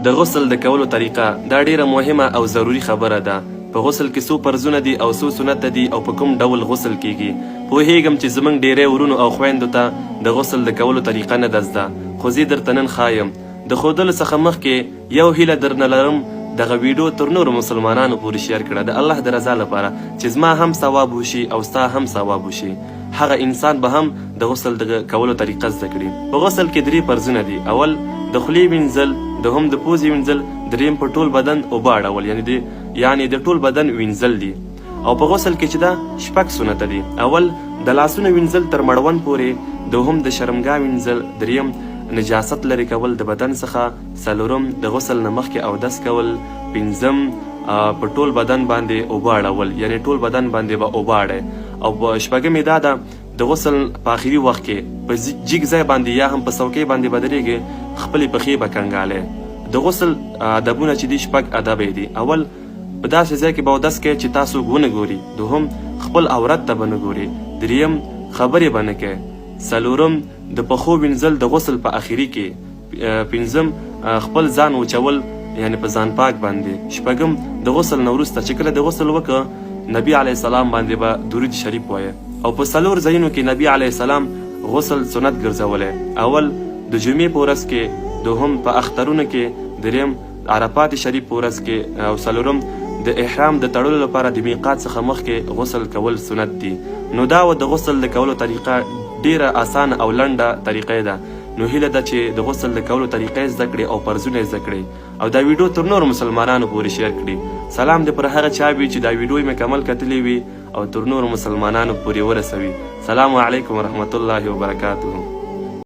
د غسل د کولو طریقه، دا ډیره مهمه او ضروري خبره ده. په غسل کې څو فرضونه دي او څو سنته دي او په کوم ډول غسل کیږي؟ پوهیږم چې زمونږ ډیری ورونو او خویندو ته د غسل د کولو طریقه نه ده زده، خو زه یې درته نن ښایم. د ښودلو څخه مخکې یو هیله درنه لرم، دغه ویډیو تر نورو مسلمانانو پورې شیر کړه د الله د رضا لپاره چې زما هم ثواب وشي او ستا هم ثواب وشي. هغه انسان به هم د غسل د کولو طریقه زده کړي. په غسل کې درې فرضونه دي، اول د خولې وینځل، دوهم د پوزې وینځل، دریم په ټول بدن اوبه اړول یعنی د یعنی د ټول بدن وینځل دي. او په غسل کې چې ده شپږ سنته دي، اول د لاسونو وینځل تر مړوند پورې، دوهم د شرمګاه وینځل، دریم نجاست لرې کول د بدن څخه، څلورم د غسل نه مخکې اودس کول، پنځم په ټول بدن باندې اوبه اړول یعنی ټول بدن باندې به اوبه اړی او په شپږم یې دا ده د غسل په اخري وخت کې په جیګ ځای باندې یا هم په څوکۍ باندې به درېږې خپلې پښې به کنګالې. د غسل ادبونه چې دي شپږ ادبه یې دي، اول په داسې ځای کې به اودس کوې چې تا څوک ونه ګوري، دوهم خپل عورت ته به نه ګورې، دریم خبرې به نه کوې، څلورم د پښو وینځل د غسل په اخري کې، پنځم خپل ځان وچول یعنی په ځان پاک باندې، شپږم د غسل نه وروسته چې کله د غسل وکړ نبی علیه السلام باندې به درود شریف وایه. او په څلور ځایونو کې نبی علیه السلام غسل سنت ګرځولی، اول د جمعې په ورځ کې، دوهم په اخترونو کې، دریم عرفات شریف په ورځ کې او څلورم د احرام د تړلو لپاره د میقات څخه مخکې غسل کول سنت دي. نو دا وه د غسل د کولو طریقه، ډیره اسانه او لنډه طریقه یې ده. نو هیله ده چې د غسل د کولو طریقه یې زده کړې او فرضونه یې زده کړې او دا ویډیو تر نورو مسلمانانو پورې شیر کړي. سلام دې پر هغه چا وي چې دا ویډیو یې مکمل کتلې وي او تر نورو مسلمانانو پورې ورسوي. سلام علیکم ورحمت الله وبرکاته.